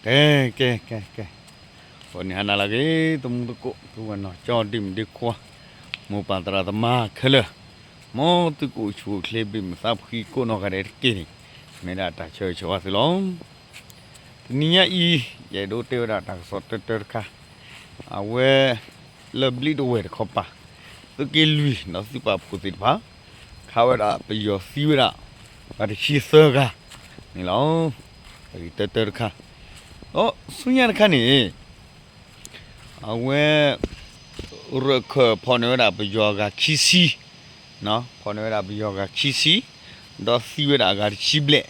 ကဲ ကဲ ကဲ ကဲ, ဂီၤနံၤဟါနၤလၢအဂ့ၤ သမူသကိး သုဝဲနီၢ်ကၠီ ဒ့မုၣ်ဒ့ခွါ မိၢ်ပၢ်သရၣ်သမါခဲလၢာ်, မ်သုကအိၣ်ဆူၣ်အိၣ်ချ့ဘၣ်မုာ်သးဖှံကိးနီၢ်ဂၤဒဲးတက့ၢ်န့ၣ်, မ့ၢ်ဒၣ်တၢ်ဆၢဂ့ၤဆၢဝါသုလီၤ. တနံၤညါအံၤ ယအဲၣ်ဒိးတဲဝဲဒၣ်တၢ်ကစီၣ်တၢတၢတခါ, အဝဲ လၢဘျံးတဝဲၢ်တခီပၤ, သုးက့လွံၢ်ဒီးသုးပာ်ဖှိၣ်သ့ၣ်တဖၣ် ခးဝဲဒၣ်ပယီၤသံဝဲဒၣ် ပှၤတဆံသၢဂၤန့ၣ်လီၤ. တၢတၢတခါ, ဒီးဆူညါတခါန့ၣ် အဝဲ ရၢၢ်ခၢၣ်ဖီၣ်န့ၢ်ဝဲဒၣ်ပယီၤဂၤခံဆံ, ဖီၣ်န့ၢ်ဝဲဒၣ်ပယီၤဂၤခံဆံ, ဒီးသံဝဲဒၣ်အဂၤတဆံဘျဲၣ်,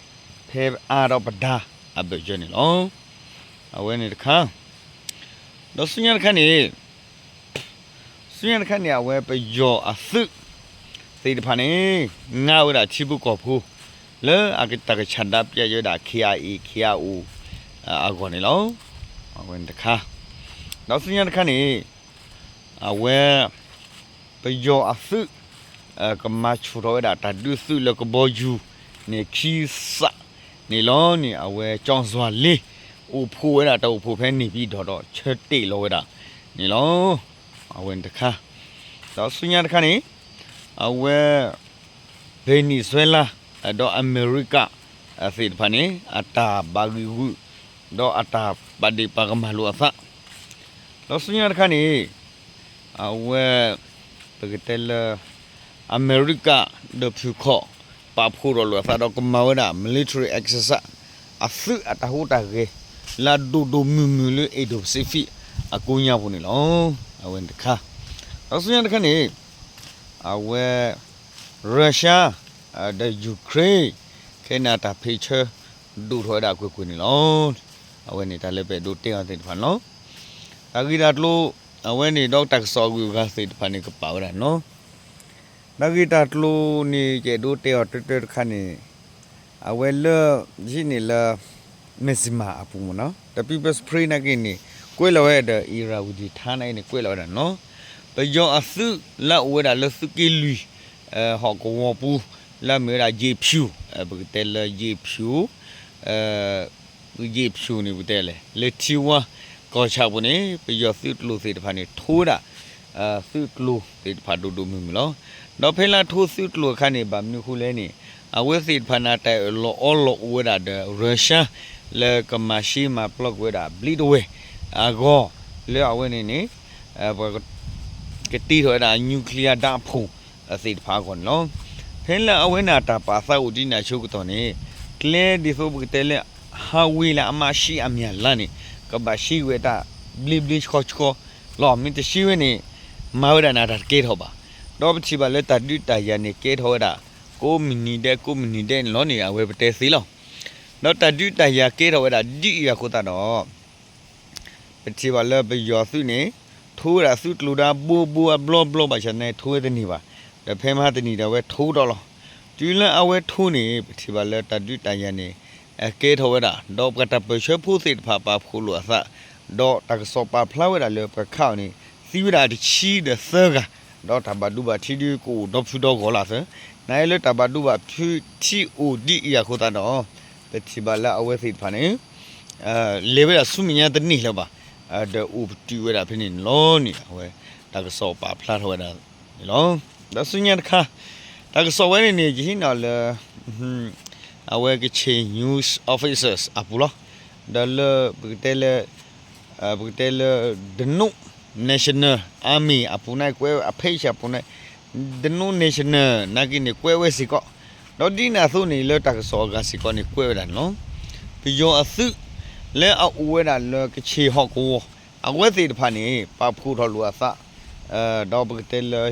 ဖဲအါဒီးပဒါအဘၢၣ်စၢၤန့ၣ်လီၤ. အဝဲန့ၣ်တခါ, ဒီးဆူညါတခါန့ၣ် ဆူညါတခါန့ၣ် အဝဲပယီၤအသုးသ့ၣ်တဖၣ်န့ၣ် ငါဝဲဒၣ်ထံဖိကီၢ်ဖိ လၢအတၢ်ကဆန္ဒပြဝဲဒၣ် ခ့အါအ့ ခ့အါအိၣ် အဂီၢ်န့ၣ်လီၤ. အဝဲန့ၣ်တခါ, ဒီးဆူညါတခါန့ၣ် အဝဲ ပယီၤအသုး ကမၤဆူၣ်ထီၣ်ဝဲဒၣ်တၢ်ဒုးသုးလၢကဘီယူၤန့ၣ်ခံစးန့ၣ်လီၤန့ၣ် အဝဲကၠီၣ်စွၤလ့ အိၣ်ဖှိၣ်ဝဲဒၣ်တၢ်အိၣ်ဖှိၣ်ဖဲန့ၣ်ပံၤဒီးဒီးဆၢတဲာ်လီၤဝဲဒ၁ၣ်န့ၣ်လီၤ. အဝဲန့ၣ်တခါ, ဒီးဆူညါတခါန့ၣ် အဝဲ Venezuela ဒီးအမဲရကၤသ့ၣ်တဖၣ်န့ၣ် အတၢ်ဘၣ်ဂံာ်ဂူာ် ဒီးအတၢ်ပာ်ဒ့ၣ်ပာ်ကမၣ်လိာ်အသး, ဒီးဆူညါတခါန့ၣ် အဝဲ ပကတဲလၢ အမဲရကၤဒီးဖုၣ်ခီၣ် ပာ်ဖှိၣ်ထီၣ်လိာ်အသးဒီးကမၤဝဲဒၣ် military exercise အသုးအတၢ်ဟူးတၢ်ဂဲၤ လၢအဒိၣ်ဒိၣ်မုၢ်မုၢ်လၢ Indo-Pacific အကိးညါပူၤန့ၣ်လီၤ. အဝဲန့ၣ်တခါ, ဒီးဆူညါတခါန့ၣ် အဝဲ Russia ဒီး Ukraine ခဲန့ၣ်အတၢ်ဖ့ၣ်ဆၢ ဒိၣ်ထီၣ်ဝဲဒၣ်ကွ့ၢ်ကွ့ၢ်န့ၣ်လီၤ. အဝဲန့ၣ်တၢ်လၢပအဲၣ်ဒိးတဲအီၤသ့ၣ်တဖၣ်န့ၣ်လီၤ. တၢ်ဂ့ၢ်တၢ်ကျိၤ အဝဲန့ၣ်ဒီးတၢ်ကစီၣ်အဂုၤအဂၤသ့ၣ်တဖၣ်န့ၣ် ကပာ်ဝဲဒၣ်န့ၣ်လီၤ. တၢ်ဂ့ၢ်တၢ်ကျိၤန့ၣ် ယအဲၣ်ဒိးတဲအီၤတၢတၢတခါန့ၣ် အဝဲလၢ ယဟံးန့ၢ်လၢ Mizzima အပူၤမ့ၢ်နီၤ The People's Spring နာ်က့န့ၣ် ကွဲးလီၤဝဲဒီး Irrawaddy ထါနာ်က့န့ၣ် ကွဲးလီၤဝဲဒၣ်န့ၣ်လီၤ. ပယီၤအသုးလၢအအိၣ်ဝဲဒၣ်လၢသုးက့လွံၢ် ဟီၣ်ကဝီၤပူၤ လၢအမ့ၢ်ဝဲဒၣ် ယ့ၣ်ဖၠူၣ် ပကတဲလၢယ့ၣ်ဖၠူၣ် ယ့ၣ်ဖၠူၣ်န့ၣ်ပတဲလဲၣ် လၢထံဝါကီၢ်ဆၣ်ပူၤန့ၣ် ပယီၤသုးကျိၤသ့ၣ်တဖၣ်န့ၣ် ထိဝဲဒၣ် သုးကျိၤသ့ၣ်တဖၣ်ဒိၣ်ဒိၣ်မုၢ်မုၢ်လီၤ. ဒီးဖဲလၢအထိသုးကျိၤအခါန့ၣ် ဘၣ်မနုၤအဃိလဲၣ်န့ၣ် အဝဲသ့ၣ်တဖၣ်န့ၣ် တၢ်အၢၣ်လီၤအီလီၤအိၣ်ဝဲဒၣ်ဒီး Russia လၢကမၤရှဲမၤပျီကွံာ်ဝဲဒၣ် ဘျံးတဝဲၢ်အဂီၢ် လၢအဝဲန့ၣ်န့ၣ် ပှၤ ကတ့ထီၣ်ဝဲဒၣ် nuclear ဓာတ်ဖုန်း သ့ၣ်တဖၣ်အဂီၢ်န့ၣ်လီၤ. ဖဲလၢအဝဲန့ၣ်အတၢ်ပာ်သးအိၣ်ဒ်န့ၣ်အဆိကတီၢ်န့ၣ် ကျဲဒ်သိးပကတဲလၢ highway လၢအမါရှဲအမဲာ်ညါလၢ်န့ၣ် ကဘၣ်ရှဲဝဲတၢ်ဘျ့ဘျ့ဆှီဆှီလီၤ. မ့ၢ်တရှဲဝဲန့ၣ် မၤဝဲဒၣ်န့ၣ်တၢ်တကဲထီၣ်ဘၣ်. ဒီးပထံၣ်ဘၣ်လၢတၢ်ဒုးတၢ်ယၤန့ၣ် ကဲထီၣ်ဝဲဒၣ် ကိးမုၢ်နံၤဒဲး ကိးမုၢ်နံၤဒဲးန့ၣ်လီၤန့ၣ် အဝဲပတဲသ့လီၤ. ဒီးတၢ်ဒုးတၢ်ယၤကဲထီၣ်ဝဲဒၣ်ဒ်အံၤအဃိသတးဒီး ပထံၣ်ဘၣ်လၢပယီၤသုးန့ၣ် ထိဝဲဒၣ်သုးကျိၤဒၣ်ဘိဘိအဘျီဘျီဘၣ်ဆၣ်န့ၣ် ထိဝဲတန့ၢ်ဘၣ်. ဒီးဖဲမဟါတနံၤဒီးအဝဲထိဒီးလီၤ. တုၤလၢအဝဲထိန့ၣ် ပထံၣ်ဘၣ်လၢတၢ်ဒုးတၢ်ယၤန့ၣ် ကဲထီၣ်ဝဲဒၣ် ဒီးပှၤတၢ်ပၢၢ်ဆၢဖိသ့ၣ်တဖၣ်ပာ်ဖှိၣ်လိာ်အသး ဒီးတၢ်ကစီၣ်ပာ်ဖျါဝဲဒၣ်လၢပှၤခးအီၤန့ၣ် သံဝဲဒၣ်တဆံဒီးသၢဂၤ ဒီးတၢ်ဘၣ်ဒိဘၣ်ထံးဒုးကအိၣ်ဒီဖုဒီဂီၢ်လၢသၢ နလၢတၢ်ဘၣ်ဒိဘၣ်ထံးအိၣ်ဒ်အံၤအဃိသတးဒီး ပထံၣ်ဘၣ်လၢအဝဲသ့ၣ်တဖၣ်န့ၣ် လဲၤဝဲဒၣ်ဆူမဲာ်ညါတန့ၢ်လၢၤဘၣ်, ဒီးအိၣ်ပတုာ်ဝဲဒၣ်ဖဲန့ၣ်န့ၣ်လီၤန့ၣ် အဝဲတၢ်ကစီၣ်ပာ်ဖျါထီၣ်ဝဲဒၣ်န့ၣ်လီၤ. ဒီးဆူညါတခါ တၢ်ကစီၣ်ဝဲန့ၣ်န့ၣ် ယဟံးန့ၢ်လၢ အဝဲ Kachin News Officers အပူၤလီၤ. ဒီးလၢပကတဲလၢ ပကတဲလၢ Dhenok National Army အပူၤန့ၣ် ကွဲးဝဲအ page အပူၤန့ၣ် Dhenok National နာ်က့န့ၣ် ကွဲးဝဲစ့ၢ်ကီး, ဒီးဒ်န့ၣ်အသိးန့ၣ် လၢတၢ်ကစီၣ်အဂၤစ့ၢ်ကီးန့ၣ် ကွဲးဝဲဒၣ်န့ၣ်လီၤ. ပယီၤအသုး လၢအအိၣ်ဝဲဒၣ်လၢ Kachin ဟီၣ်ကဝီၤ အဝဲသ့ၣ်တဖၣ်န့ၣ် ပာ်ဖှိၣ်ထီၣ်လိာ်အသး ဒီးပကတဲလၢ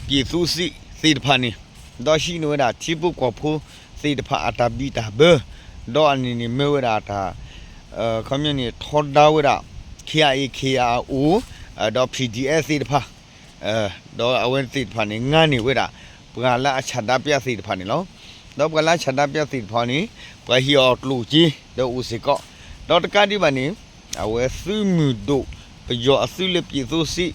ပြည်သူ့စစ် သ့ၣ်တဖၣ်န့ၣ် ဒီးဟံးန့ၢ်ဝဲဒၣ်ထံဖိကီၢ်ဖိသ့ၣ်တဖၣ်အတၢ်ဘံၣ်တၢ်ဘၢ, ဒီးအန့ၣ်န့ၣ်မၢဝဲဒၣ်တၢ် ခီပညီန့ၣ် ထီဒါဝဲဒၣ် KIA KIO ဒီး PDF သ့ၣ်တဖၣ် ဒီးအဝဲသ့ၣ်တဖၣ်န့ၣ် ငါန့ၢ်ဝဲဒၣ် ပှၤလၢအဆန္ဒပြသ့ၣ်တဖၣ်န့ၣ်လီၤ. ဒီးပှၤလၢအဆန္ဒပြသ့ၣ်တဖၣ်န့ၣ် ပှၤဟ့ၣ်အီၤကျိၣ်စ့ဒီးအိၣ်စ့ၢ်ကီး, ဒီးတကးဒံးဘၣ်န့ၣ် အဝဲသုးမုၢ်ဒိၣ် ပယီၤအသုးလၢ ပြည်သူ့စစ်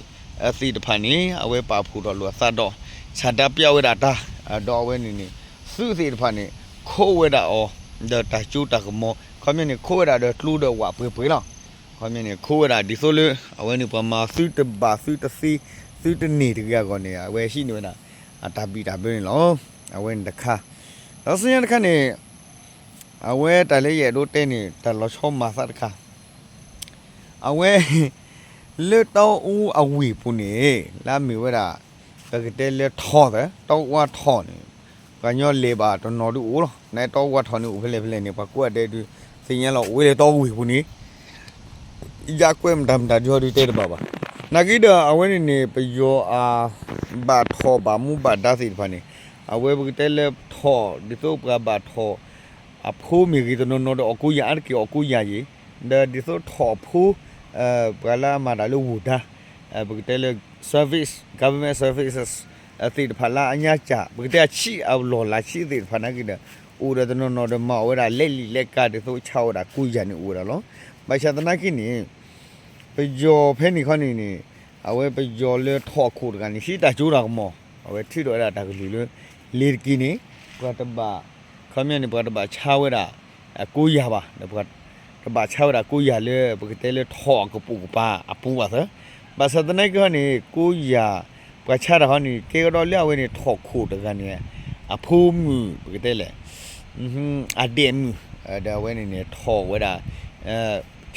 သ့ၣ်တဖၣ်န့ၣ် အဝဲပာ်ဖှိၣ်ထီၣ်လိာ်အသးဒီး ဆန္ဒပြဝဲဒၣ်တၢ်, ဒီးအဝဲန့ၣ်န့ၣ် သုးသ့ၣ်တဖၣ်န့ၣ် ခိးဝဲဒၣ်အီၤ ဒီးတၢ်စိတၢ်ကမီၤ ခီပညီန့ၣ် ခိးဝဲဒၣ်ဒီးကျိဒီးဝးပှဲၤပှဲၤလီၤ. ခီပညီန့ၣ် ခိးဝဲဒၣ်ဒ်သိးလၢ အဝဲန့ၣ်ပှၤမၤသုတဘၣ်သုတသ့ သုတန့ၢ်တဂ့ၤအဂီၢ်န့ၣ် အဝဲဟံးန့ၢ်ဝဲဒၣ် အတၢ်ဘံၣ်တၢ်ဘၢန့ၣ်လီၤ. အဝဲန့ၣ်တခါ, ဒီးဆူညါတခါန့ၣ် အဝဲတၢ်လၢယအဲၣ်ဒိးတဲန့ၣ် တၢ်လီၤဆီမၤသးတခါ အဝဲ လၢတီအူအဝ့ၢ်ပူၤန့ၣ် လၢအမ့ၢ်ဝဲဒၣ် ပကတဲလၢထိးသၢ တီအူအထိးန့ၣ် ပှၤကညီလဲၤဘၣ်တနီၤဒုးအိၣ်လီၤ. နတီအူအထိးန့ၣ်အိၣ်ဖဲလဲၣ်ဖဲလဲၣ်န့ၣ် ပှၤကိးဂၤဒဲးဒုး သ့ၣ်ညါလီၤ အိၣ်ဝဲလၢတီအူဝ့ၢ်ပူၤန့ၣ် ယကွဲးမတၤမတၤဒုးဟီဒုးတဲတဘၣ်ဘၣ်. နာ်က့ဒီးအဝဲန့ၣ်န့ၣ် ပယီၤအ ဘၣ်ထိးဘၣ်မူဘၣ်ဒါသ့ၣ်တဖၣ်န့ၣ် အဝဲပကတဲလၢထိး ဒ်သိးပှၤဘၣ်ထိး အဖိမ့ၢ်ဂ့ၤ တနီၤနီၤဒီးအီၣ်ကိးယၤ အါတက့ၢ်အီၣ်ကိးယၤယ့ၣ်, ဒီးဒ်သိးထိးအဖိ ပှၤလၢအမၤတၢ်လၢဝိၢ်ဒါ ပကတဲလၢ service, government services သ့ၣ်တဖၣ်လၢအညါစၢ် ပကတဲအဆံးအလီၢ်လၢဆံးသ့ၣ်တဖၣ်နာ်က့ဒီး အိၣ်ဒီးတနီၤနီၤဒီးမၤအီၣ်ဝဲဒၣ်လဲလံာ်လဲကၤ ဒ်သိးဆါဝဲဒၣ်ကိးယၤန့ၣ်အိၣ်ဝဲဒၣ်လီၤ. ဘၣ်ဆၣ်သနာ်က့န့ၣ် ပယီၤဖဲန့ၣ်ခီန့ၣ်န့ၣ် အဝဲပယီၤလၢထိးအခိၣ်တဂၤန့ၣ် ဟံးတၢ်ကၠိတၢ်ကမီၤ အဝဲထုးထီၣ်ဝဲဒၣ်တၢ်ကလုၢ်လၢ လ့ၤတက့ၤန့ၣ် ပှၤတဘၣ် ခီပညီန့ၣ် ပှၤတဘၣ်ဆါဝဲဒၣ် ကိးယၤဘၣ် ဒီးပှၤတဘၣ်ဆါဝဲဒၣ်ကိးယၤလၢ ပကတဲလၢထိးအကပိာ်ကပၤအပူၤဘၣ်သၢ. ဘၣ်ဆၣ်သနာ်က့ဟီန့ၣ် ကိးယၤ ပှၤဆါတၢ်ဟီန့ၣ် ကဲကဒီးလၢအဝဲန့ၣ်ထိးခိၣ်တဂၤန့ၣ် အဖိမုၣ် ပကတဲလဲၣ် အဒဲးမုၣ် ဒီးအဝဲန့ၣ်န့ၣ် ထိးဝဲဒၣ်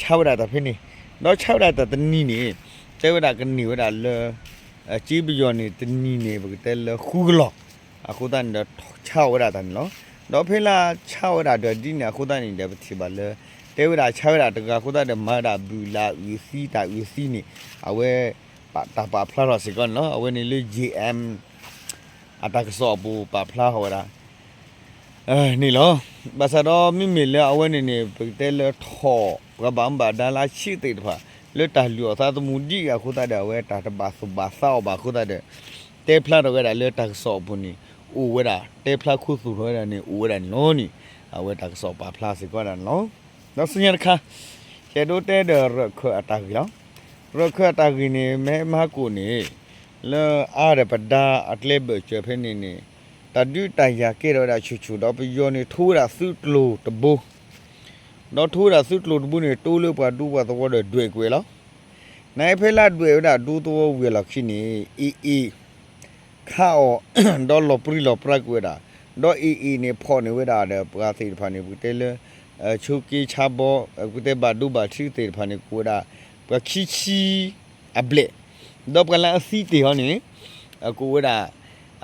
ဆါဝဲဒၣ်တၢ်ဖဲန့ၣ် ဒီးဆါဝဲဒၣ်တၢ်တနံၤန့ၣ် တဲဝဲဒၣ်ကန့ၢ်ဝဲဒၣ်လၢ က့ပယီၤန့ၣ် တနံၤန့ၣ် ပကတဲလၢဃုကလီၢ် အဃိသတးန့ၣ်ဒီး ဆါအီၣ်ဝဲဒၣ်တၢ်န့ၣ်လီၤ. ဒီးဖဲလၢဆါအီၣ်ဝဲဒၣ်ဒီးဒ်န့ၣ်အဃိသတးန့ၣ်ဒီး ပထံၣ်ဘၣ်လၢ တဲဝဲဒၣ်ဆါဝဲဒၣ်တဂၤအဃိသတးဒီး မၤဝဲဒၣ်ဘုၣ်လၢအုၣ်သံတၢ်အုၣ်သံန့ၣ် အဝဲ တၢ်ပာ်ဖျါထီၣ်စ့ၢ်ကီးန့ၣ်လီၤ. အဝဲန့ၣ်လၢ ယ့ၣ်အၣ် အတၢ်ကစီၣ်အပူၤပာ်ဖျါထီၣ်ဝဲဒၣ် န့ၣ်လီၤ. ဘၣ်ဆၣ်ဒီးမ့မ့ၢ်လၢအဝဲန့ၣ်န့ၣ် ပကတဲလၢထိး ပှၤဘၣ်မူဘၣ်ဒါလၢအဆံးသ့ၣ်တဖၣ် လၢတၢ်လုၢ်အီၣ်သးသမူဒ်အံၤအဃိသတးဒီး အဝဲတၢ်တဘၣ်သူၣ်ဘၣ်သးအီၤဘၣ်အဃိသတးဒီး တဲဖျါထီၣ်ဝဲဒၣ်လၢတၢ်ကစီၣ်အပူၤန့ၣ် အိၣ်ဝဲဒၣ် တဲဖျါခူသူၣ်ထီၣ်ဝဲဒၣ်န့ၣ် အိၣ်ဝဲဒၣ်န့ၣ်လီၤန့ၣ် အဝဲတၢ်ကစီၣ်ပာ်ဖျါစ့ၢ်ကီးဒၣ်န့ၣ်လီၤ. ဒီးဆူညါတခါ ယအဲၣ်ဒိးတဲဒီးရၢၢ်ခၢၣ်အတၢ်ဂ့ၢ်လီၤ. ရၢၢ်ခၢၣ်အတၢ်ဂ့ၢ်န့ၣ် မ့ၢ်မဟါကိၣ်န့ၣ် လၢအါဒီးပဒါအကျဲဘၢၣ်စၢၤဖဲန့ၣ်န့ၣ် တၢ်ဒုးတၢ်ယၤကဲထီၣ်ဝဲဒၣ်ဆူၣ်ဆူၣ်ဒီး ပယီၤန့ၣ်ထိဝဲဒၣ်သုးကျိၤတဘိ ဒီးထိဝဲဒၣ်သုးကျိၤတဘိန့ၣ် တိလၢပှၤဒူပှၤသဝီဒီးဒွဲၣ်ကွံာ်လီၤ. နဖဲလၢဒွဲၣ်ဝဲဒၣ်ဒူသဝီဝံၤအလီၢ်ခံန့ၣ် အ့ၣ်အ့ၣ် ခးအီၤ ဒီးလီၤပြံလီၤပြါကွံာ်ဝဲဒၣ်, ဒီးအ့ၣ်အ့ၣ်န့ၣ် ဖီၣ်န့ၢ်ဝဲဒၣ်ဒီးပှၤသ့ၣ်တဖၣ်န့ၣ် ပကတဲလၢ ဆိးက့ဆါဘီ ပကတဲဘၣ်ဒိဘၣ်ထံးသ့ၣ်တဖၣ်န့ၣ် ကိးဝဲဒၣ် ပှၤခံဆံအဘျဲၣ်, ဒီးပှၤလၢအသံတ့ၢ်ဟီန့ၣ် ကိးဝဲဒၣ်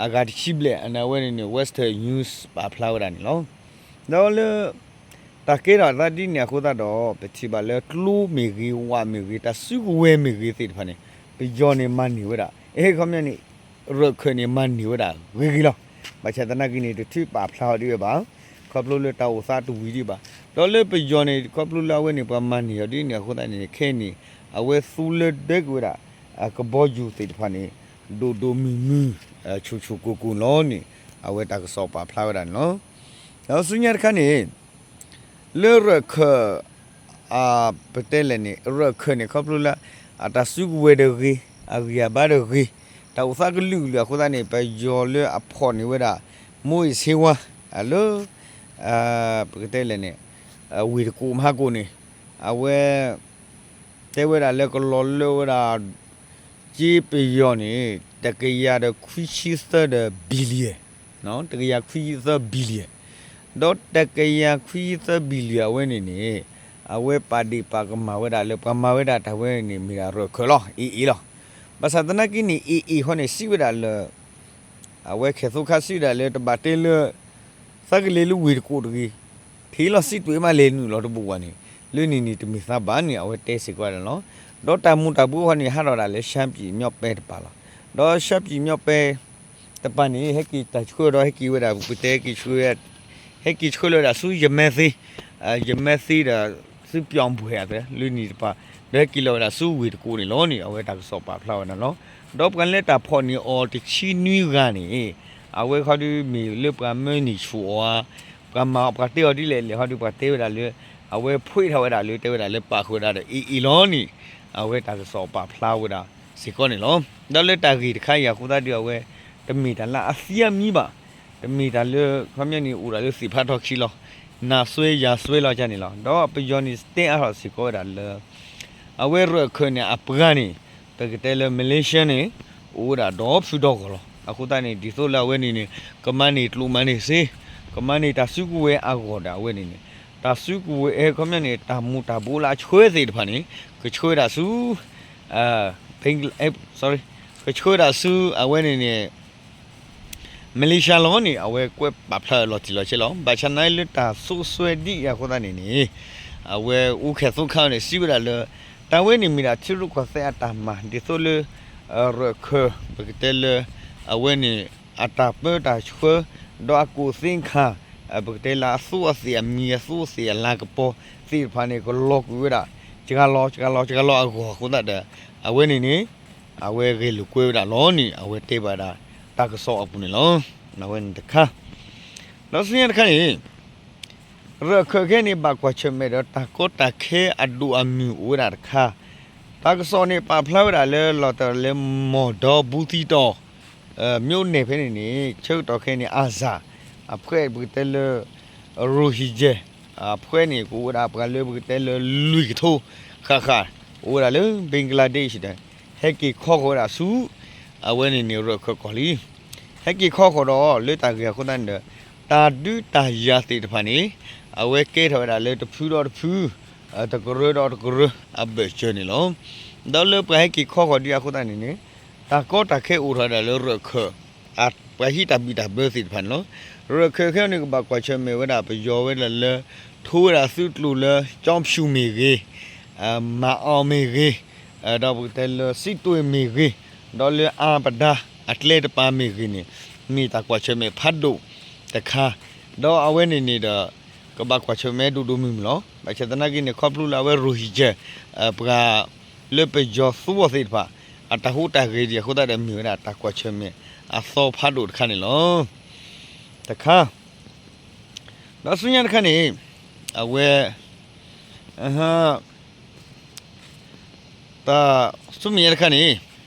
အဂၤတဆံဘျဲၣ် အဝဲန့ၣ်န့ၣ် Western News ပာ်ဖျါဝဲဒၣ်န့ၣ်လီၤ. ဒီးလၢ တၢ်ကဲထီၣ်အသးဒ်န့ၣ်အဃိသတးဒီး ပထံၣ်ဘၣ်လၢကျိမ့ၢ်ဂ့ၤ ဝးမ့ၢ်ဂ့ၤ တၢ်စုကဝဲၤမ့ၢ်ဂ့ၤသ့ၣ်တဖၣ်န့ၣ် ပယီၤန့ၣ်မၤန့ၢ်ဝဲဒၣ် အခီပညီန့ၣ် ရၢၢ်ခၢၣ်န့ၣ် မၤန့ၢ်ဝဲဒၣ်ဂ့ၤဂ့ၤလီၤ. ဘၣ်ဆၣ်သနာ်က့န့ၣ် တထုးပာ်ဖျါအီၤဒ်ဝဲဘၣ်, ခီဖျိလၢတၢ်အိၣ်သးတဝံၤဒံးဘၣ်. ဒီးလၢပယီၤန့ၣ် ခီဖျိလၢအဝဲန့ၣ် ပှၤမၤန့ၢ်အီၤဒ်န့ၣ်အဃိသတးန့ၣ် ခဲအံၤန့ၣ် အဝဲသူလၢဒၢကွံာ်ဝဲဒၣ် ကဘီယူၤသ့ၣ်တဖၣ်န့ၣ် ဒိၣ်ဒိၣ်မုၢ်မုၢ် ဆူၣ်ဆူၣ်ကိၢ်ကိၢ်လီၤန့ၣ် အဝဲတၢ်ကစီၣ်ပာ်ဖျါဝဲဒၣ်န့ၣ်လီၤ. ဒီးဆူညါတခါန့ၣ် လၢရၢၢ်ခၢၣ် ပတဲလဲၣ်န့ၣ် ရၢၢ်ခၢၣ်န့ၣ် ခီဖျိလၢ အတၢ်စုကဝဲၤဒီးဂ့ၤ အဂံၢ်အဘါဒီးဂ့ၤ တၢ်အိၣ်သးကလုာ်ကလုာ်အဃိသတးန့ၣ် ပယီၤလၢအဖီၣ်န့ၢ်ဝဲဒၣ် မူးယစ်ဆေးဝါး လၢ ပကတဲလဲၣ်န့ၣ် ဝ့ၢ်တကိးမဟါကိၣ်န့ၣ် အဝဲ တဲဝဲဒၣ်လၢကလီၤလၢဝဲဒၣ် က့ပယီၤန့ၣ် တကယၤဒီးခွံဆံသၢဒီး billion, တကယၤခွံဆံသၢ billion, ဒီးတကယၤခွံဆံသၢ billion အဝဲန့ၣ်န့ၣ် အဝဲပာ်ဒ့ၣ်ပာ်ကမၣ်ဝဲဒၣ်လၢပှၤမၤဝဲဒၣ်တၢ်ဝဲန့ၣ် မ့ၢ်ဒၣ်ရၢၢ်ခၢၣ်လီၤ အ့ၣ်အ့ၣ်လီၤ. ဘၣ်ဆၣ်သနာ်က့န့ၣ် အ့ၣ်အ့ၣ်ဃီန့ၣ် စံးဝဲဒၣ်လၢ အဝဲခဲၣ်သိခါစံးဝဲဒၣ်လၢတဘၣ်တဲလၢ သးကလဲၤလၢဝ့ၢ်တကိးတဂ့ၤ, ထံၣ်လီၤစံးတွဲၣ်မးလဲၤနုာ်လီၤတဘူးဘၣ်န့ၣ် လၢန့ၣ်န့ၣ်တမ့ၢ်သးဘၣ်န့ၣ် အဝဲတဲစ့ၢ်ကီးဝဲဒၣ်လီၤ. ဒီးတၢ်မူၤတၢ်ဘှီးဃီန့ၣ် ဟးထီၣ်ဒၣ်လၢ ရှမ်းပြည်မြောက်ပိုင်း တပၤလီၤ. ဒီး ရှမ်းပြည်မြောက်ပိုင်း တပၤန့ၣ် ဟဲက့ၤတၢ်ဆှၢဒီးဟဲက့ၤဝဲဒၣ် ပတဲဟဲက့ၤဆှၢ ဟဲက့ၤဆှၢလၢဝဲဒၣ်ဆူယမဲသ့ ယမဲသ့ဒီး သုပျီၣ်ဘှဲၣ်အသး လၢန့ၣ်တပၤ ဒီးဟဲက့ၤလီၤဝဲဒၣ်ဆူဝ့ၢ်တကိးန့ၣ်လီၤန့ၣ် အဝဲတၢ်ကစီၣ်ပာ်ဖျါဝဲဒၣ်လီၤ. ဒီးပှၤလၢတၢ်ဖီၣ်န့ၢ်အီၤတဆံနွံဂၤန့ၣ် အဝဲခီဒုးမ့ၢ်လၢပှၤမၢန့ၢ်ဆူၣ်အီၤဧါ, ပှၤမၤအီၤပှၤတဲအီၤဒ်လဲၣ်လဲၣ် ခီဒုးပှၤတဲဝဲဒၣ်လၢ အဝဲဖှ့ထီၣ်ဝဲဒၣ်လၢတဲဝဲဒၣ်လၢပာ်ဃုာ်ဝဲဒၣ်ဒီး အ့ၣ်အ့ၣ်လီၤန့ၣ် အဝဲတၢ်ကစီၣ်ပာ်ဖျါဝဲဒၣ်စ့ၢ်ကီးန့ၣ်လီၤ. ဒီးလၢတၢ်ဂ့ၢ်တခါအံၤအဃိသတးဒီး အဝဲ တမ့ၢ်တၢ်လၢအသံအမံဘၣ်, တမ့ၢ်တၢ်လၢ ခီပညီန့ၣ် အိၣ်ဒၣ်လၢသ့ၣ်ဖးထီၣ်ခံလီၤ. နၤစွဲယၤစွဲလီၤကန့ၣ်လီၤ. ဒီးပယီၤန့ၣ်တဲအါထီၣ်စ့ၢ်ကီးဝဲဒၣ်လၢ အဝဲရၢၢ်ခၢၣ်န့ၣ် အပှၤန့ၣ် ပကတဲလၢ Malaysia န့ၣ် အိၣ်ဝဲဒၣ်ဒီဖုဒီဂီၢ်လီၤ. အဃိသတးန့ၣ် ဒ်သိးလၢအဝဲန့ၣ်န့ၣ် ကမၤန့ၢ်ကျိၣ်မၤန့ၢ်စ့ ကမၤန့ၢ်တၢ်စုကဝဲၤအဂီၢ်ဒီးအဝဲန့ၣ်န့ၣ် တၢ်စုကဝဲၤ အဲ ခီပညီန့ၣ် တၢ်မူၤတၢ်ဘှီးလၢအဆှၢသ့ၣ်တဖၣ်န့ၣ် ကဆှၢဒၣ်ဆူ sorry ကဆှၢဒၣ်ဆူအဝဲန့ၣ်န့ၣ် Malaysia လီၤန့ၣ် အဝဲကွဲးပာ်ဖျါလီၤတံၢ်လီၤဆဲးလီၤ. ဘၣ်ဆၣ်နာ်လၢတၢ်စိာ်ဆှၢဒ်အံၤအဃိသတးန့ၣ်န့ၣ် အဝဲအူခဲၣ်သိခါန့ၣ် စံးဝဲဒၣ်လၢ တၢ်ဝဲန့ၣ်မ့ၢ်ဒၣ်ထံရူၢ်ကီၢ်သဲးအတၢ်မၤ ဒ်သိးလၢ ရၢၢ်ခၢၣ် ပကတဲလၢ အဝဲန့ၣ် အတၢ်ပၢတၢ်ဆှၢ ဒီးအကူၣ်သ့ခါ ပကတဲလၢအသူအသ့ၣ်အမံၤ အသူအသ့ၣ်အလၤကပီၤသ့ၣ်တဖၣ်န့ၣ် ကလီၤကွံာ်ဝဲဒၣ် စှၤလီၤ စှၤလီၤ စှၤလီၤအဂီၢ်အဃိသတးဒီး အဝဲန့ၣ်န့ၣ် အဝဲဂဲၤလိာ်ကွဲဝဲဒၣ်လီၤန့ၣ် အဝဲတဲဘၣ်ဒၣ်တၢ်ကစီၣ်အပူၤန့ၣ်လီၤ. အဝဲန့ၣ်တခါ ဒီးဆူညါတခါန့ၣ် ရၢၢ်ခၢၣ်ခဲအံၤန့ၣ် ဘၣ်ကွၢ်ဆၢၣ်မဲာ်ဒီးတၢ်ကီတၢ်ခဲအဒိၣ်အမုၢ်အိၣ်ဝဲဒၣ်တခါ, တၢ်ကစီၣ်န့ၣ် ပာ်ဖျါဝဲဒၣ်လၢလီၤတၢ်လၢ မီၢ်ဒီဘူးသံတီၤ မြို့နယ် ဖဲန့ၣ်န့ၣ် ဆၢကတီၢ်ခဲအံၤန့ၣ် အၤစၢ် အဖှဲးပကတဲလၢ Rohingya အဖှဲးန့ၣ် ကအိၣ်ဝဲဒၣ်ပှၤလၢပကတဲလၢလွံၢ်ကထိဃၣ်ဃၣ် အိၣ်ဝဲဒၣ်လၢ Bangladesh ဒီး ဟဲက့ၤခီဃီၤဝဲဒၣ်ဆူ အဝဲန့ၣ်န့ၣ် ရၢၢ်ခၢၣ်ကီၢ်လံ ဟဲက့ၤခီဃီၤဒီး လၢတၢ်ဂ့ၢ်အဃိသတးန့ၣ်ဒီး တၢ်ဒုးတၢ်ယၤသ့ၣ်တဖၣ်န့ၣ် အဝဲကဲထီၣ်ဝဲဒၣ်လၢတဖုဒီးတဖု တကရၢဒီးတကရၢအဘၢၣ်စၢၤန့ၣ်လီၤ. ဒီးလၢပှၤဟဲက့ၤခီဃီၤဒ်အဃိသတးန့ၣ်န့ၣ် တၢ်ကီတၢ်ခဲအိၣ်ထီၣ်ဝဲဒၣ်လၢရၢၢ်ခၢၣ် ပှၤဟံးတၢ်ဘံၣ်တၢ်ဘၢသ့ၣ်တဖၣ်န့ၣ်လီၤ. ရၢၢ်ခၢၣ်ခဲအံၤန့ၣ် ကဘၣ်ကွၢ်ဆၢၣ်မဲာ်ဝဲဒၣ်ပယီၤဝဲဒၣ်လၢ ထိဝဲဒၣ်သုးကျိၤလၢ ကၠီဖၠူၣ်မ့ၢ်ဂ့ၤ မၤအီၤမ့ၢ်ဂ့ၤ ဒီးပကတဲလၢစံးတွ့ၣ်မ့ၢ်ဂ့ၤ ဒီးလၢအါပဒါအကျဲတပၤမ့ၢ်ဂ့ၤန့ၣ် မ့ၢ်တၢ်ကွၢ်ဆၢၣ်မဲာ်ဖးဒိၣ်တခါ, ဒီးအဝဲန့ၣ်န့ၣ်ဒီး ကဘၣ်ကွၢ်ဆၢၣ်မဲာ်ဒိၣ်ဒိၣ်မုၢ်မုၢ်လီၤ. ဘၣ်ဆၣ်သနာ်က့န့ၣ် ခီဖျိလၢအဝဲ Rohingya ပှၤလၢပယီၤသူအီၤသ့ၣ်တဖၣ် အတၢ်ဟူးတၢ်ဂဲၤဒံးအဃိသတးဒီး မ့ၢ်ဝဲဒၣ်တၢ်ကွၢ်ဆၢၣ်မဲာ်အသီဖးဒိၣ်တခါန့ၣ်လီၤ. တခါ ဒီးဆူညါတခါန့ၣ် အဝဲ တၢ်ဆူမဲာ်ညါတခါန့ၣ်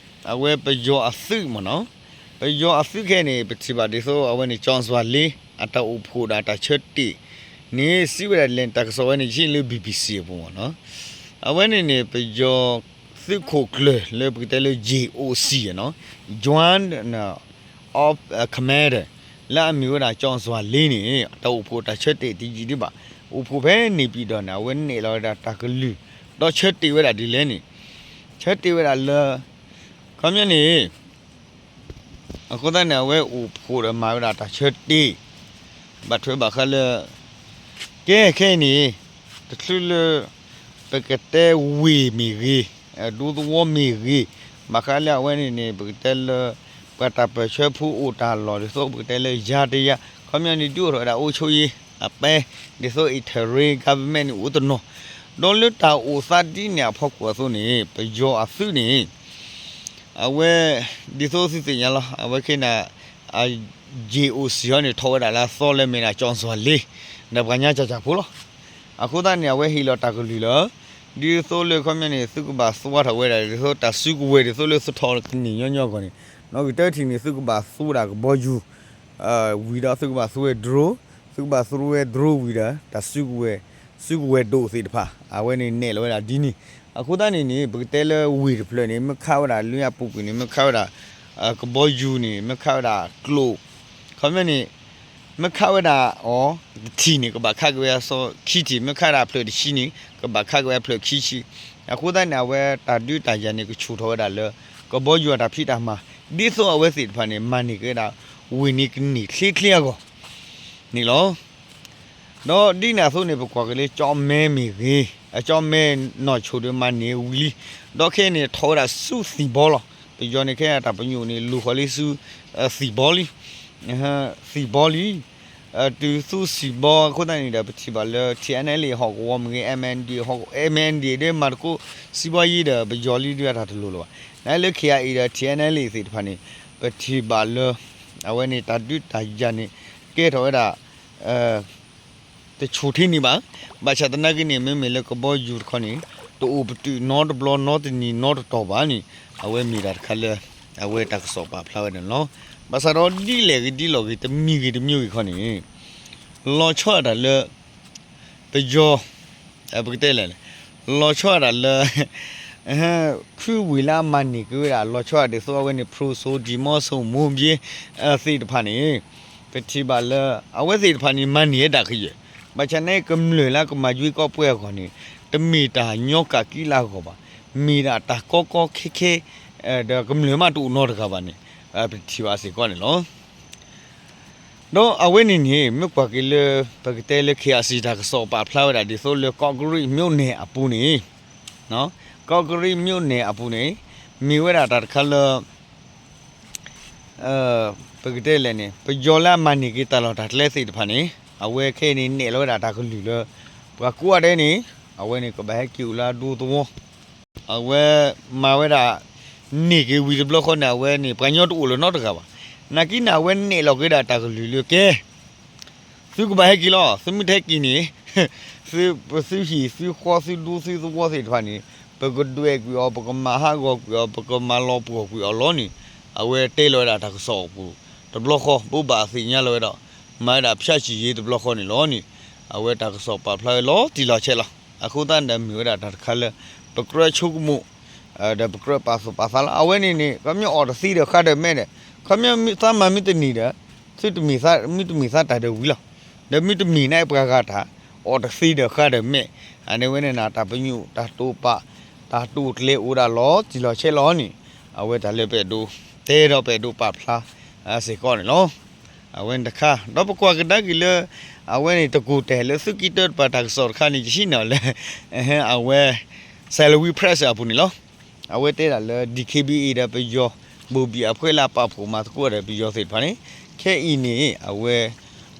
အဝဲပယီၤအသုးမ့ၢ်နီၤ, ပယီၤအသုးခဲအံၤန့ၣ် ပထံၣ်ဘၣ်ဒ်သိးအဝဲန့ၣ် ကၠီၣ်စွၣ်လ့ အတၢ်အိၣ်ဖှိၣ်ဒီးတၢ်ဆၢတဲာ်န့ၣ် စံးဝဲဒၣ်လဲၣ် တၢ်ကစီၣ်ဝဲန့ၣ် ယဟံးလၢ BBC အပူၤမ့ၢ်နီၤ, အဝဲန့ၣ်န့ၣ် ပယီၤသုးခိၣ်ကျၢၢ်လၢပကတဲလၢ J O C နီၤ, Joint of Command လၢအမ့ၢ်ဝဲဒၣ် ကၠီၣ်စွၣ်လ့န့ၣ် တၢ်အိၣ်ဖှိၣ်တၢ်ဆၢတဲာ်တယံာ်ဒံးဘၣ်, အိၣ်ဖှိၣ်ဖဲန့ၣ်ပံၤဒီးန့ၣ် အဝဲနဲၣ်လီၤဝဲဒၣ်တၢ်ကလုၢ် ဒီးဆၢတဲာ်ဝဲဒၣ်ဒ်လဲၣ်န့ၣ် ဆၢတဲာ်ဝဲဒၣ်လၢ ခီပညီန့ၣ် အဃိသတးန့ၣ် အဝဲအိၣ်ဖှိၣ်ဒီးမၤဝဲဒၣ်တၢ်ဆၢတဲာ် ဘၣ်ထွဲဘၣ်ဃးလၢ ကဲခဲအံၤန့ၣ် တချုးလၢ ပကတဲဝ့ၢ်မ့ၢ်ဂ့ၤ, ဒူသဝီမ့ၢ်ဂ့ၤ, ဘၣ်ဃးလၢအဝဲန့ၣ်န့ၣ် ပကတဲလၢ ပှၤတၢ်ပၢၢ်ဆၢဖိအိၣ်တၢ်လီၢ် ဒ်သိးပကတဲလၢယၤတယၤ ခီပညီန့ၣ် ဒုးအိၣ်ထီၣ်ဝဲဒၣ်အိၣ်ဆိယ့အပဲ ဒ်သိး interim government န့ၣ် အိၣ်တနီၤ, ဒီးလၢတၢ်အိၣ်သးဒ်န့ၣ်အဖီခိၣ်အသိးန့ၣ် ပယီၤအသုးန့ၣ် အဝဲ ဒ်သိးသုသ့ၣ်ညါလီၤ အဝဲခဲအံၤန့ၣ် အ J O C ဟီန့ၣ် ထီၣ်ဝဲဒၣ်လၢအသီလၢမဲာ်ဒၣ် ကၠီၣ်စွၣ်လ့ ဒီးပှၤညါကၠၢ်ကၠၢ်ဖိလီၤ. အဃိသတးန့ၣ် အဝဲဟ့ၣ်လီၤတၢ်ကလုၢ်လၢ ဒ်သိးလၢခီပညီန့ၣ် သုကဘၣ်သူဝဲထီၣ်ဝဲဒၣ် ဒ်သိးတၢ်စုကဝဲၤ ဒ်သိးလၢသထီၣ်ကန့ၢ်ညီညီအဂီၢ်န့ၣ် နီၣ်ဂံၢ်တၢထံၣ်န့ၣ် သုကဘၣ်သူဝဲဒၣ်ကဘီယူၤ ဝံၤဒီးသုကဘၣ်သူဝဲ drone, သုကဘၣ်သူဝဲ drone ဝံၤဒီး တၢ်စုကဝဲၤ စုကဝဲၤဒိၣ်သ့ၣ်တဖၣ် အဝဲန့ၣ်နဲၣ်လီၤဝဲဒၣ်ဒ်န့ၣ်, အဃိသတးန့ၣ်န့ၣ် ပကတဲလၢဝ့ၢ်တဖျၢၣ်န့ၣ် မ့ၢ်ခးဝဲဒၣ်လၢအပူၤကွံာ်န့ၣ် မ့ၢ်ခးဝဲဒၣ် ကဘီယူၤန့ၣ် မ့ၢ်ခးဝဲဒၣ်ကျိာ် ခီပညီန့ၣ် မ့ၢ်ခးဝဲဒၣ်အီၤတထံၣ်န့ၣ် ကဘၣ်ခးက့ၤဝဲအစီခံထံၣ်, မ့ၢ်ခးဒၣ်ဖျၢၣ်တဆံန့ၣ် ကဘၣ်ခးက့ၤဝဲဖျၢၣ်ခံဆံ, အဃိသတးန့ၣ် အဝဲတၢ်ဒုးတၢ်ယၤန့ၣ် ကဆူၣ်ထီၣ်ဝဲဒၣ်လၢ ကဘီယူၤအတၢ်ဖံးတၢ်မၤ ဒ်သိးအဝဲသ့ၣ်တဖၣ်န့ၣ် မၤန့ၢ်က့ၤဝဲဒၣ် ဝ့ၢ်န့ၣ်ကန့ၢ်ချ့ချ့အဂီၢ်န့ၣ်လီၤ. ဒီးဒ်န့ၣ်အသိးန့ၣ် ပကွၢ်က့ၤလၢကၠီၣ်မဲမ့ၢ်ဂ့ၤ, ကၠီၣ်မဲနီၢ်ဆိၣ်ဒီးမၤန့ၢ်ဝံၤလံ, ဒီးခဲအံၤန့ၣ် ထီၣ်ဝဲဒၣ်ဆူသံၣ်ဘီလီၤ. ပယီၤန့ၣ်ခဲအံၤတၢ်ပညိၣ်န့ၣ် လူၤဃီၤလံဆူ သံၣ်ဘီလံ သံၣ်ဘီလံ, တုၤသူသံၣ်ဘီအဃိသတးန့ၣ်ဒီး ပထံၣ်ဘၣ်လၢ ထံၣ်အဲၣ်အဲၣ်လ်အ့ၣ် ဟီၣ်ကဝီၤမ့ၢ်ဂ့ၤ, အမ်ၣ်အၣ်ဒီး ဟီၣ် အမ်ၣ်အၣ်ဒီး မၤသကိး စံးဘီယံၤဒီး ပယီၤလံဒုးအတၢ်တလိၤလၢၤဘၣ်. နလၢ ခ့ၣ်အါအ့ၣ် ဒီး ထံၣ်အဲၣ်အဲၣ်လ်အ့ၣ် သ့ၣ်တဖၣ်န့ၣ် ပထံၣ်ဘၣ်လၢ အဝဲန့ၣ် တၢ်ဒုးတၢ်ယၤန့ၣ် ကဲထီၣ်ဝဲဒၣ် တဆူၣ်ထံန့ၣ်ဘၣ်. ဘၣ်ဆၣ်သနာ်က့န့ၣ် မ့မ့ၢ်လၢကဘီယူၤတခီန့ၣ် တအိၣ်ပတုာ်နီတဘျီနီတနံၤနီတတီၢ်ဘၣ်န့ၣ် အဝဲမ့ၢ်ဒၣ်တခါလၢ အဝဲတၢ်ကစီၣ်ပာ်ဖျါဝဲန့ၣ်လီၤ. ဘၣ်ဆၣ်ဒီးဒ်လဲၣ်ဂ့ၤဒ်လဲၣ်ဂ့ၤ တမံၤဂ့ၤတမံၤဂ့ၤခီန့ၣ် လီၤဆီဒၣ်တၢ်လၢ ပယီၤ ပကတဲလဲၣ်န့ၣ် လီၤဆီဒၣ်တၢ်လၢ ခုဝံၤလၢအမၤန့ၢ်က့ၤဝဲဒၣ် လီၤဆီဒၣ်တၢ်ဒ်သိးအဝဲန့ၣ် ဖရူစိ ဒံၣ်မီစိ မိၢ်ဘ့ သ့ၣ်တဖၣ်န့ၣ် ပထံၣ်ဘၣ်လၢ အဝဲသ့ၣ်တဖၣ်န့ၣ် မၤန့ၢ်ဝဲဒၣ်ကယဲၢ်, ဘၣ်ဆၣ်န့ၣ် ကမျၢၢ်လၢကမၤယွ့ကီးပှဲၤအဂီၢ်န့ၣ် တမ့ၢ်တၢ်ညီကးကံလၢအဂီၢ်ဘၣ်, မ့ၢ်ဒၣ်တၢ်ကီကီခဲခဲ ဒီးကမျၢၢ်မးတအိၣ်နီတဂၤဘၣ်န့ၣ် ပထံၣ်ဘၣ်စ့ၢ်ကီးန့ၣ်လီၤ. ဒီးအဝဲန့ၣ်န့ၣ် မ့ၢ်ကွၢ်က့ၤလၢ ပကတဲလၢ ခ့ၣ်အၣ်စံၣ် တၢ်ကစီၣ်ပာ်ဖျါဝဲဒၣ်ဒ်သိးလၢ ကီးကရံး မြို့နယ် အပူၤန့ၣ်, ကီးကရံး မြို့နယ် အပူၤန့ၣ် မ့ၢ်ဝဲဒၣ်တၢ်တခါလၢ ပကတဲလဲၣ်န့ၣ် ပယီၤလၢအမၤန့ၢ်က့ၤတၢ်လီၢ်တၢ်ကျဲသ့ၣ်တဖၣ်န့ၣ် အဝဲခဲအံၤန့ၣ် နဲၣ်လီၤဝဲဒၣ်တၢ်ကလုၢ်လၢ ပှၤကိးဂၤဒဲးန့ၣ် အဝဲန့ၣ်ကဘၣ်ဟဲက့ၤအိၣ်လၢအဒူသဝီ အဝဲမၤဝဲဒၣ် န့ၢ်က့ၤဝံၤတဘျီဃီန့ၣ် အဝဲန့ၣ် ပှၤကညီတအိၣ်လၢၤနီတဂၤဘၣ်. နာ်က့န့ၣ် အဝဲနဲၣ်လီၤက့ၤဒၣ်တၢ်ကလုၢ်လၢကဲ သုကဘၣ်ဟဲက့ၤလီၤ, သုမ့ၢ်တဟဲက့ၤန့ၣ် သုဟံၣ်သုဃီသုဒူသုသဝီသ့ၣ်တဖၣ်န့ၣ် ပကဒွဲၣ်ကွံာ်အီၤ, ပကမၤဟးဂီၤကွံာ်အီၤ, ပကမၤလီၤပှီၢ်ကွံာ်အီၤလီၤန့ၣ် အဝဲတဲလီၤဝဲဒၣ်တၢ်ကစီၣ်အပူၤ တဘျီဃီ ဘိးဘၣ်အသ့ၣ်ညါလီၤဝဲဒီး မၤဝဲဒၣ်ဖၠၣ်ဆံၣ်ယ့တဘျီဃီန့ၣ်လီၤန့ၣ် အဝဲတၢ်ကစီၣ်ပာ်ဖျါဝဲလီၤတံၢ်လီၤဆဲးလီၤ. အဃိသတးန့ၣ်ဒီး မ့ၢ်ဝဲဒၣ်တၢ်တခါလၢ ပကြၢးဆိကမိၣ် ဒီးပကြၢးပာ်သူၣ်ပာ်သးလီၤ. အဝဲန့ၣ်န့ၣ် ခီပညီအီၣ်တသ့ဒီးဃါဒီးမဲဒီး ခီပညီသးမၤမ့ၢ်တန့ၢ်ဒီး သုတမ့ၢ်သး မ့ၢ်တမ့ၢ်သးတၢ်ဒီးဝံၤလီၤ. ဒီးမ့ၢ်တမ့ၢ်န့ၣ်ပှၤဂၤတၢ် အီၣ်တသ့ဒီးဃါဒီးမဲ အန့ၣ်ဝဲန့ၣ်န့ၣ် တၢ်ပညိၣ်တၢ်တိာ်ပာ် တၢ်တိာ်ကျဲၤအိၣ်ဒၣ်လီၤတံၢ်လီၤဆဲးလီၤန့ၣ် အဝဲတၢ်လၢပအဲၣ်ဒိးတဲဒီးပအဲၣ်ဒိးပာ်ဖျါ စ့ၢ်ကီးန့ၣ်လီၤ. အဝဲန့ၣ်တခါ ဒီးပကွၢ်ကဒါက့ၤလၢ အဝဲန့ၣ်တကိၢ်တဲာ်လၢသုးက့တၢတပၤတၢ်ကစီၣ်တခါန့ၣ် ယဟံးန့ၢ်အီၤလၢ အဝဲ Salween Press အပူၤန့ၣ်လီၤ. အဝဲတဲဒၣ်လၢ DKBA ဒီးပယီၤ ဘိၣ်ဘံၣ်အဖှဲလၢအပာ်ဖှိၣ်မၤသကိးဒီးပယီၤသ့ၣ်တဖၣ်န့ၣ် ခဲအံၤန့ၣ် အဝဲ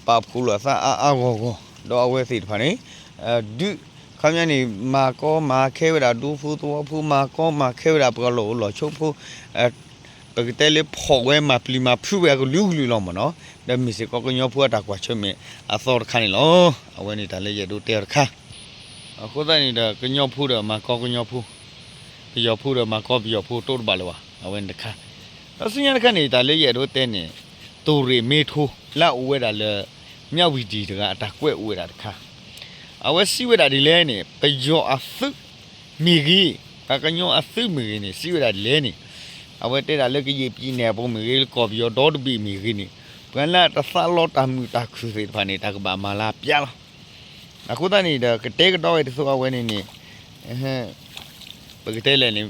ပာ်ဖှိၣ်လိာ်သးအါအါဂီၢ်ဂီၢ် ဒီးအဝဲသ့ၣ်တဖၣ်န့ၣ် ဒုး ခီပညီန့ၣ် မၤကီမၤခဲဝဲဒၣ်ဒူဖိသဝီဖိ မၤကီမၤခဲဝဲဒၣ်ပှၤလီၢ်အိၣ်လီၢ်ဆိးဖိ ပကတဲလၢဖီၣ်ဝဲမၤပျံၤမၤဖုးဝဲအကလုာ်ကလုာ်လီၤမ့ၢ်နီၤ, ဒီးမ့ၢ်စ့ၢ်ကီးကညီဖိအတၢ်ကွၢ်ဆၢၣ်မဲာ်အသီတခါန့ၣ်လီၤ. အဝဲန့ၣ်တၢ်လၢယအဲၣ်ဒိးတဲအီၤတခါ အဃိသတးန့ၣ်ဒီး ကညီဖိဒီးမၤကီကညီဖိ, ပယီၤဖိဒီးမၤကီပယီၤဖိ တအိၣ်တဘၣ်လၢၤဘၣ်. အဝဲန့ၣ်တခါ ဒီးဆူညါတခါန့ၣ် တၢ်လၢယအဲၣ်ဒိးတဲန့ၣ် သုးရ့ၣ်မ့ထိ လၢအအိၣ်ဝဲဒၣ်လၢ မြဝတီ တဂၤအတၢ်ကွဲးအိၣ်ဝဲဒၣ်တခါ အဝဲစံးဝဲဒၣ်ဒ်လဲၣ်န့ၣ် ပယီၤအသုးမ့ၢ်ဂ့ၤ, ပှၤကညီအသုးမ့ၢ်ဂ့ၤန့ၣ် စံးဝဲဒၣ်ဒ်လဲၣ်န့ၣ် အဝဲတဲဒၣ်လၢကယဲၢ်ပံၤနဲၣ်အပူၤမ့ၢ်ဂ့ၤ လၢကီၢ်ပယီၤဒီတဘ့ၣ်မ့ၢ်ဂ့ၤန့ၣ် ပှၤလၢအတသးလီတၢ်မုာ်တၢ်ခုၣ်သ့ၣ်တဖၣ်န့ၣ် တၢ်ကဘၣ်မၤလၢပျၢ်လီၤ. အဃိသတးန့ၣ်ဒီး ကတဲကဒီးဝဲဒ်သိးအဝဲန့ၣ်န့ၣ် ပကတဲလဲၣ်န့ၣ်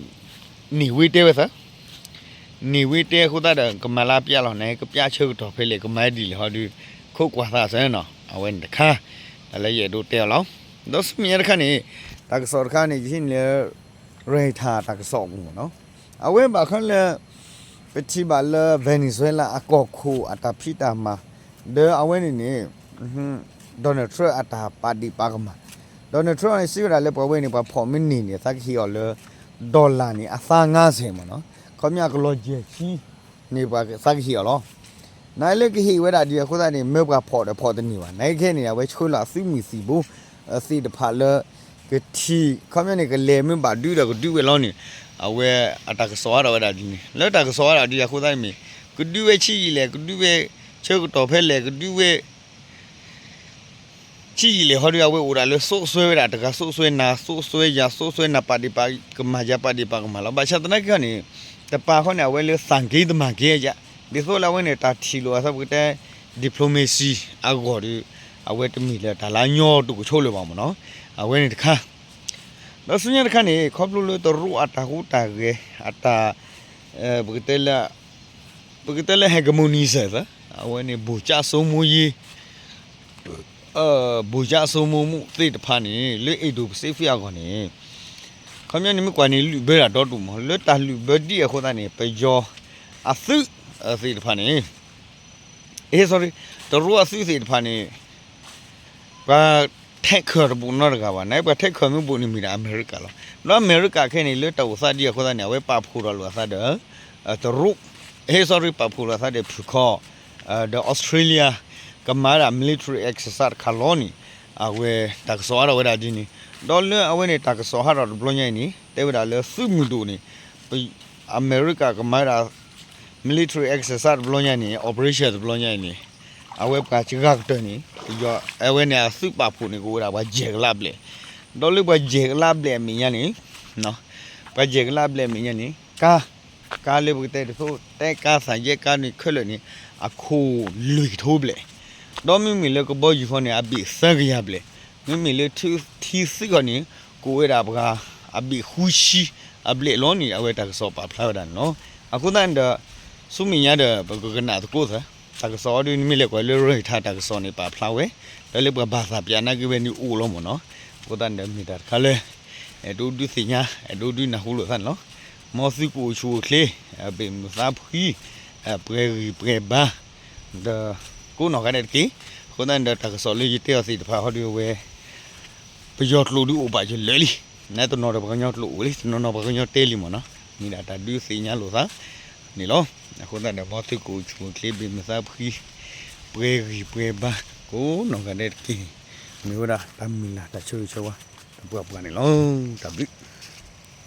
န့ၢ်ဝ့တဲဝဲသၢ န့ၢ်ဝ့တဲအဃိသတးဒီး ကမၤလၢပျၢ်လီၤန့ၣ် ကပျၢ်ဆၢကတီၢ်ဖဲလဲၣ် ကမၤဒ်လဲၣ်ဟီဒုး ခိးကွၢ်သးစၢ်နီၤ အဝဲန့ၣ်တခါ တၢ်လၢယအဲၣ်ဒိးတဲအီၤလီၤ. ဒီးဆူမဲာ်ညါတခါန့ၣ် တၢ်ကစီၣ်တခါန့ၣ် ယဟံးန့ၢ်လၢ Reuters တၢ်ကစီၣ်အပူၤမ့ၢ်နီၤ အဝဲဘၣ်ဃးလၢ ပထံၣ်ဘၣ်လၢ Venezuela အကီၢ်ခိၣ်အတၢ်ဖံးတၢ်မၤ ဒီးအဝဲန့ၣ်န့ၣ် Donald Trump အတၢ်ပာ်ဒ့ၣ်ပာ်ကမၣ် Donald Trump န့ၣ် စံးဝဲဒၣ်လၢပှၤဝဲန့ၣ် ပှၤဖီၣ်မ့ၢ်န့ၢ်န့ၣ် သးကဟ့ၣ်အီၤလၢ dollar န့ၣ် အသါငါးဆယ် မ့ၢ်နီၤ ခီပညီအကလီၤယဲၢ်ဆံန့ၣ် ပှၤသးကဟ့ၣ်အီၤလီၤ. နာ်လၢကဟ့ၣ်ဝဲဒၣ်ဒ်အဃိသတးန့ၣ် မၢပှၤဖီၣ်ဒီးဖီၣ်တန့ၢ်ဘၣ်. နာ်က့ခဲန့ၣ် အဝဲဆှၢလီၤအသုးမုၢ်သံၣ်ဘိ သ့ၣ်တဖၣ်လၢ ကထံၣ် ခီပညီန့ၣ် ကလဲၤမ့ၢ်ဘၣ်ဒုးဒီးကဒုးဝဲလီၤန့ၣ် အဝဲအတၢ်ကစီၣ်အါထီၣ်ဝဲဒၣ်ဒ်န့ၣ် လၢတၢ်ကစီၣ်အါထီၣ်ဒ်အဃိသတးန့ၣ်မ့ၢ် ကဒုးဝဲဆံးယံာ်လဲၣ် ကဒုးဝဲဆၢကတီၢ်ဖဲလဲၣ် ကဒုးဝဲ ဆံးယံာ်လဲၣ်ဟီဒုး အဝဲအိၣ်ဒၣ်လၢ သိၣ်စွဲဝဲဒၣ်တဂၤ သိၣ်စွဲနၤ သိၣ်စွဲယၤ သိၣ်စွဲနၤ ပာ်ဒ့ၣ်ပာ်ကမၣ်ယၤ ပာ်ဒ့ၣ်ပာ်ကမၣ်လီၤ. ဘၣ်ဆၣ်သနာ်က့န့ၣ် တပာ်ဃီန့ၣ် အဝဲလၢသးက့ၤသမၣ်က့ၤယၤ ဒ်သိးလၢအဝဲန့ၣ် တၢ်ထံၣ်လိာ်အသးပကတဲ diplomacy အဂီၢ်ဒီး အဝဲတမ့ၢ်လၢတၢ်လၢအညီတိာ်ကဆိးလၢၤဘၣ်မ့ၢ်နီၤ အဝဲန့ၣ်တခါ ဒီးဆူညါတခါန့ၣ် ခီဖျိလၢတရူးအတၢ်ဟူးတၢ်ဂဲၤ အတၢ် ပကတဲလၢ ပကတဲလၢ hegemony စၢ်သၢ အဝဲန့ၣ် ဗိုလ်ချုပ်စိုးမိုးရေး ဗိုလ်ချုပ်စိုးမိုးမှု သ့ၣ်တဖၣ်န့ၣ် လၢ Indo-Pacific အဂီၢ်န့ၣ် ခီပညီန့ၣ် မ့ၢ်ကွၢ်န့ၣ်လုၢ်ဘၢဒၣ်ဒီဒူၣ်မး လၢတၢ်လုၢ်ဘၢဒ်အဃိသတးန့ၣ် ပယီၤအသုးသ့ၣ်တဖၣ်န့ၣ် sorry တရူးအသုးသ့ၣ်တဖၣ်န့ၣ် ပှၤထဲးခၢၣ်တဘိးနီတဂၤဘၣ် နာ်ပှၤထဲးခၢၣ်မ့ၢ်ဘိးန့ၣ်မ့ၢ်ဒၣ်အမဲရကၤလီၤ. ဒီးအမဲရကၤခဲအံၤန့ၣ် လၢတၢ်အိၣ်သးဒ်အဃိသတးန့ၣ် အဝဲပာ်ဖှိၣ်ထီၣ်လိာ်အသးဒီး တရူး sorry ပာ်ဖှိၣ်လိာ်အသးဒီးဖုၣ်ခီ ဒီး Australia ကမၤဒၣ် military exercise တခါလီၤန့ၣ် အဝဲတၢ်ကစီၣ်အါထီၣ်ဝဲဒၣ်ဒ်န့ၣ် ဒီးလၢအဝဲန့ၣ်တၢ်ကစီၣ်ဟးထီၣ်တဘျီညါအံၤန့ၣ် တဲဝဲဒၣ်လၢသုးမုၢ်ဒိၣ်န့ၣ် အမဲရကၤကမၤဒၣ် military exercise တဘျီညါအံၤန့ၣ် operation တဘျီညါအံၤန့ၣ် အဝဲပှၤစှၤကတၢၢ်န့ၣ် အဝဲန့ၣ်အသုးပာ်ဖှိၣ်န့ၣ် ကအိၣ်ဝဲဒၣ်ပှၤယဲၢ်ကလးဘျဲၣ်, ဒီးလၢပှၤယဲၢ်ကလးဘျဲၣ်အမဲာ်ညါန့ၣ်, ပှၤယဲၢ်ကလးဘျဲၣ်အမဲာ်ညါန့ၣ် ကါ, ကါလၢပကတဲတသိး တဲကါသးယဲကါန့ၣ်ခဲလၢာ်န့ၣ် အခိၣ်လွံၢ်ကထိဘျဲၣ်, ဒီးမ့မ့ၢ်လၢကဘီယူၤဃီန့ၣ် အဘ့ၣ်သၢကယၤဘျဲၣ်, မ့မ့ၢ်လၢထံသုးဃီန့ၣ် ကအိၣ်ဝဲဒၣ်ပှၤ အဘ့ၣ်ဃုဆံအဘျဲၣ်လီၤန့ၣ် အဝဲတၢ်ကစီၣ်ပာ်ဖျါဝဲဒၣ်န့ၣ်လီၤ. အဃိသတးန့ၣ်ဒီး ဆူမဲာ်ညါဒီး ပကကနၣ်သကိးသၢ တၢ်ကစီၣ်အီၤဒုး နမ့ၢ်လဲၤကွၢ်လၢ Reuters တၢ်ကစီၣ်န့ၣ် ပာ်ဖျါဝဲ, ဒီးလၢပှၤဘၣ်သးပၠးနာ်က့ဝဲန့ၣ်အိၣ်လီၤမ့ၢ်နီၤ. အဃိသတးန့ၣ်ဒီး မ့ၢ်တၢ်တခါလၢ အဲၣ်ဒိးဒုးသ့ၣ်ညါ အဲၣ်ဒိးဒုးနၢ်ဟူလိာ်သးန့ၣ်လီၤ. မ်သုကအိၣ်ဆူၣ်အိၣ်ချ့ အဘ့ၣ်မုာ်သးဖှံ ပှဲၤဂံၢ်ပှဲၤဘါ ဒီးကိးနီၢ်ဂၤဒဲးတက့ၢ်. အဃိသတးန့ၣ်ဒီး တၢ်ကစီၣ်လၢယတဲအီၤသ့ၣ်တဖၣ်ဟီဒုးအဝဲ ပယီၤကျိာ်ဒုးအိၣ်ဘၣ်ယလၢာ်လံ, နတနီၤဒီးပှၤကညီကျိာ်အိၣ်လံ တနီၤနီၤပှၤကညီတဲလံမ့ၢ်နီၤ, မ့ၢ်ဒၣ်တၢ်ဒုးသ့ၣ်ညါလိာ်သးန့ၣ်လီၤ. အဃိသတးဒီး မ်သုကအိၣ်ဆူၣ်အိၣ်ချ့ ဘ့ၣ်မုာ်သးဖှံ ပှဲၤဂံၢ်ပှဲၤဘါ ကိးနီၢ်ဂၤဒဲးတက့ၢ်. မ့ၢ်ဝဲဒၣ်တၢ်မုၢ်လၢ်တၢ်ဆိၣ်ဂ့ၤဆိၣ်ဝါ တပှၢ်ပှၢ်န့ၣ်လီၤ. တၢ်ဘျုး